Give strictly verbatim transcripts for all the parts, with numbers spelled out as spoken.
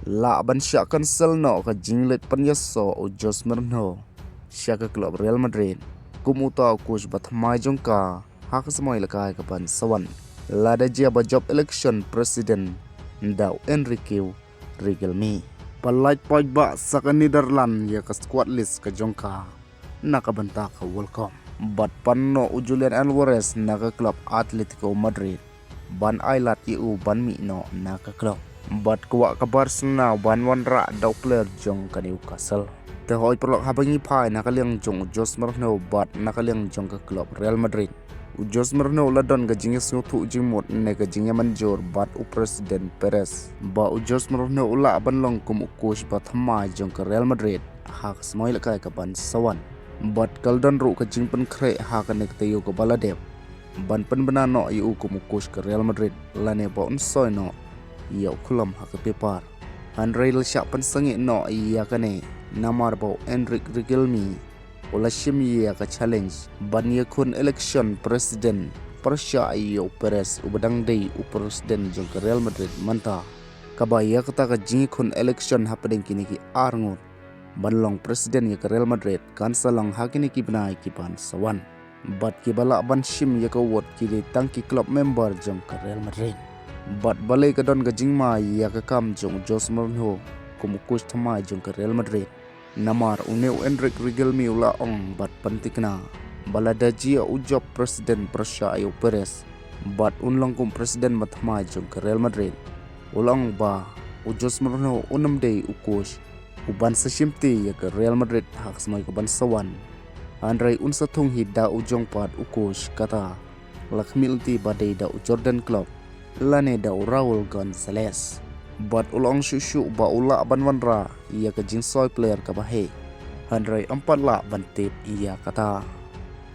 lah ban shah cancel noh ka jingleit pynïasoh u Jose Mourinho sha ka club Real Madrid kum uta u coach ba thymmai jong ka ha ka samoi lehkai ka ban sa wan, lada jia ba jop election president da u Enrique Riquelme. Ba lait paidbah sa ka Netherlands ïa ka squad list ka jong ka na ka bynta ka World Cup. Bad pan noh u Julian Alvarez na ka club Atletico Madrid ban ai lad ïa u ban mih noh na ka club. Bad kwah ka Barcelona ban wanrah da u player jong ka Newcastle. Te hoi paralok, haba ngi phai na ka liang jong u Jose Mourinho bad na ka liang jong ka club Real Madrid, u Jose Mourinho u la don ka jingïasngewthuh jingmut ne ka jingïamanjur bad u President Perez ba u Jose Mourinho u lah ban long kum u coach ba thymmai jong ka Real Madrid ha ka samoi lehkai ka ban sa wan. Bad ka la don ruh ka jingpynkhreh ha kane ka taïew kaba la dep ban pynbna noh ïa u kum u coach ka Real Madrid lane ba un soi noh ïa u khlam ha ka paper. Hynrei la shah pynsangeh noh ïa kane namar ba u Enrique Riquelme u la shim ïa ka challenge ban ïakhun election president pyrshah ïa u Perez uba dang dei u president jong ka Real Madrid mynta. Kaba ïa kata ka jingïakhun election hapdeng kine ki ar ngut ban long president ïa ka Real Madrid kan sa long ha kine ki bnai ki ban sa wan. Bad kiba lah ban shim ïa ka vote ki dei tang ki club member jong ka Real Madrid. Bad balei ka don ka jingma ïa ka kam jong u Jose Mourinho kum u coach thymmai jong ka Real Madrid? Namar une u Enrique Riquelme u la ong bad pynthikna ba lada jia u jop president pyrshah ïa u Perez bad un long kum president ba thymmai jong ka Real Madrid, u la ong ba u Jose Mourinho un ym dei u coach u ban sa shimti ïa ka Real Madrid ha ka samoi ka ban sa wan. Hynrei un sa thung hi da u jong pat u coach, kata la khmih lynti ba dei da u Jurgen Klopp lane da u Raul Gonzalez. Bad u la ong shuh shuh ba u lah ban wanrah ïa ka jingsoi player kaba heh, hynrei ym pat lah ban tip ïa kata.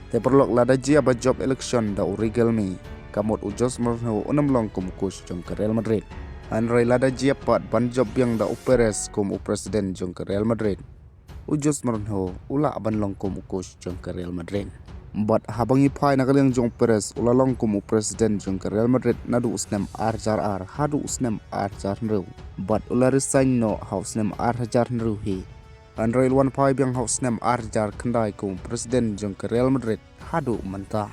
Te paralok, lada jia ba jop election da u Riquelme, ka mut u Jose Mourinho un ym long kum u coach jong ka Real Madrid. Hynrei lada jia pat ban jop biang da u Perez kum u president jong ka Real Madrid, u Jose Mourinho u lah ban long kum u coach jong ka Real Madrid. Bad haba ngi phai na ka liang jong u Perez, u la long kum u president jong ka Real Madrid naduh u snem ar hajar ar haduh u snem ar hajar hynriew. Bad u la resign noh ha u snem ar hajar hynriew hi. Hynrei u la wan phai biang ha u snem ar hajar khyndai kum u president jong ka Real Madrid haduh mynta.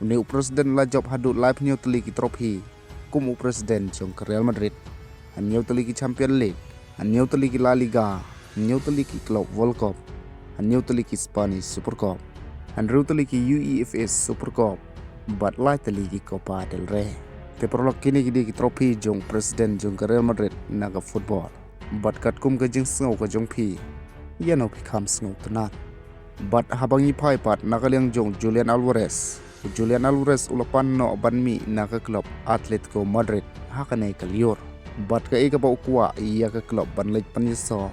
Une u president la jop haduh laiphew hynñiew tylli ki trophy kum u president jong ka Real Madrid. Hynñiew tylli ki Champion League, hynñiew tylli ki La Liga, hynñiew tylli ki Club World Cup, hynñiew tylli ki Spanish Super Cup, hynriew tylli ki UEFA Super Cup, bad lai tylli ki Copa del Rey. Te paralok, kine ki dei ki trophy jong u president jong ka Real Madrid na ka football. Bad katkum ka jingsngew ka jong phi, ïa no phi kham sngewtynnat? Bad haba ngi phai pat na ka liang jong u Julian Alvarez, u Julian Alvarez u la pan noh ban mih na ka club Atletico Madrid ha kane ka lyiur. Bad kaei kaba u kwah ïa ka club ban leit pynïasoh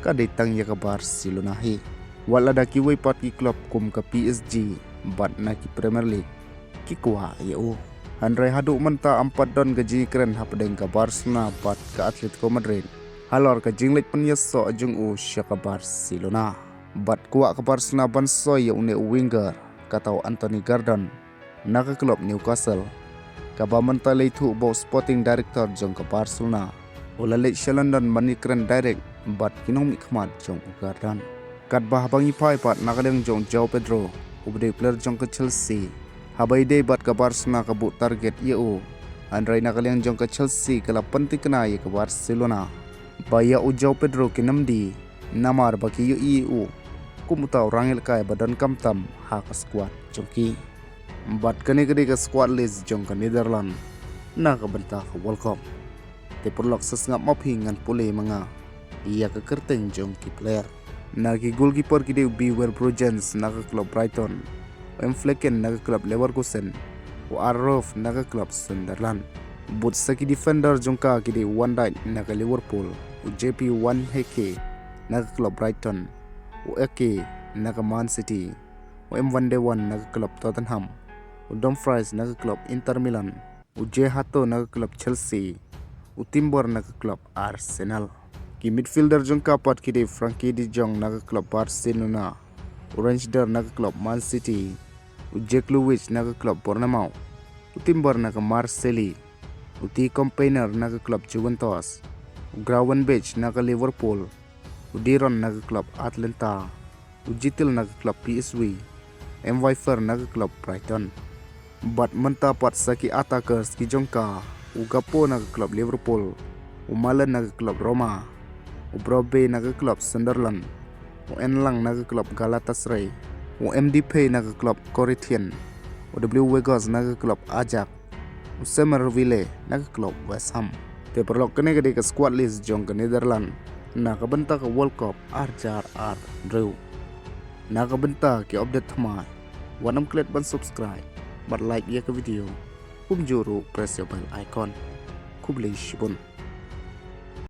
ka dei tang ïa ka Barcelona hi. Wat lada kiwei pat ki club kum ka P S G bad na ki Premier League ki kwah ïa u, hynrei haduh mynta ym pat don ka jingïakren hapdeng ka Barcelona bad ka Atletico Madrid halor ka jingleit pynïasoh jong u sha ka Barcelona. Bad kwah ka Barcelona ban soi ïa une u winger, kata u Anthony Gordon, na ka club Newcastle, kaba mynta la ïathuh ba u sporting director jong ka Barcelona u la leit sha London ban ïakren direct bad ki nongmihkhmat jong u Gordon. Katba haba ngi phai pat na ka liang jong u Joao Pedro, uba dei u player jong ka Chelsea, haba ïadei bad ka Barcelona ka buh target ïa u, hynrei na ka liang jong ka Chelsea ka la pynthikna ïa ka Barcelona ba ïa u Joao Pedro kin ym die, namar ba ki ïohi ïa u kum uta u rangïalehkai ba donkam tam ha ka squad jong ki. Bad kane ka dei ka squad list jong ka Netherlands na ka bynta ka World Cup. Te paralok, sa sngap ma phi, ngan pule ma nga ïa ka kyrteng jong ki player. Na ki goalkeeper ki dei u Björn Berghuis na ka club Brighton, u Vermaelen na ka club Leverkusen, u Arnautovic na ka club Sunderland. Bad sa ki defender jong ka ki dei u Van Dijk na ka Liverpool, u J P van Hecke na ka club Brighton, u Ake na ka Man City, u Em van de Ven na ka club Tottenham, u Dumfries na ka club Inter Milan, u Jay Hato na ka club Chelsea, u Timber na ka club Arsenal. Ki midfielder jong ka pat ki dei u Frenkie de Jong na ka club Barcelona, u Rudiger na ka club Man City, u Jack Grealish na ka club Bournemouth, u Timber na ka Marseille, u Tee Kompany na ka club Juventus, u Gravenberch na ka Liverpool, u Diron na ka club Atalanta, u Gittel na ka club P S V, M Weiffer na ka club Brighton. Bad mynta pat sa ki attackers ki jong ka, u Gakpo na ka club Liverpool, u Malen na ka club Roma, u Brobbey na ka club Sunderland, u Enlang na ka club Galatasaray, u M D P na ka club Corinthians, u W Weghorst na ka club Ajax, u Somerville na ka club West Ham. Te paralok, kane ka dei ka squad list jong ka Netherlands na ka bynta ka World Cup ar hajar ar hynriew. Na ka bynta ki update thymmai, wat nym klet ban subscribe bad like ïa ka video, kumjuh ruh press ïa bell icon. Khublei shibun.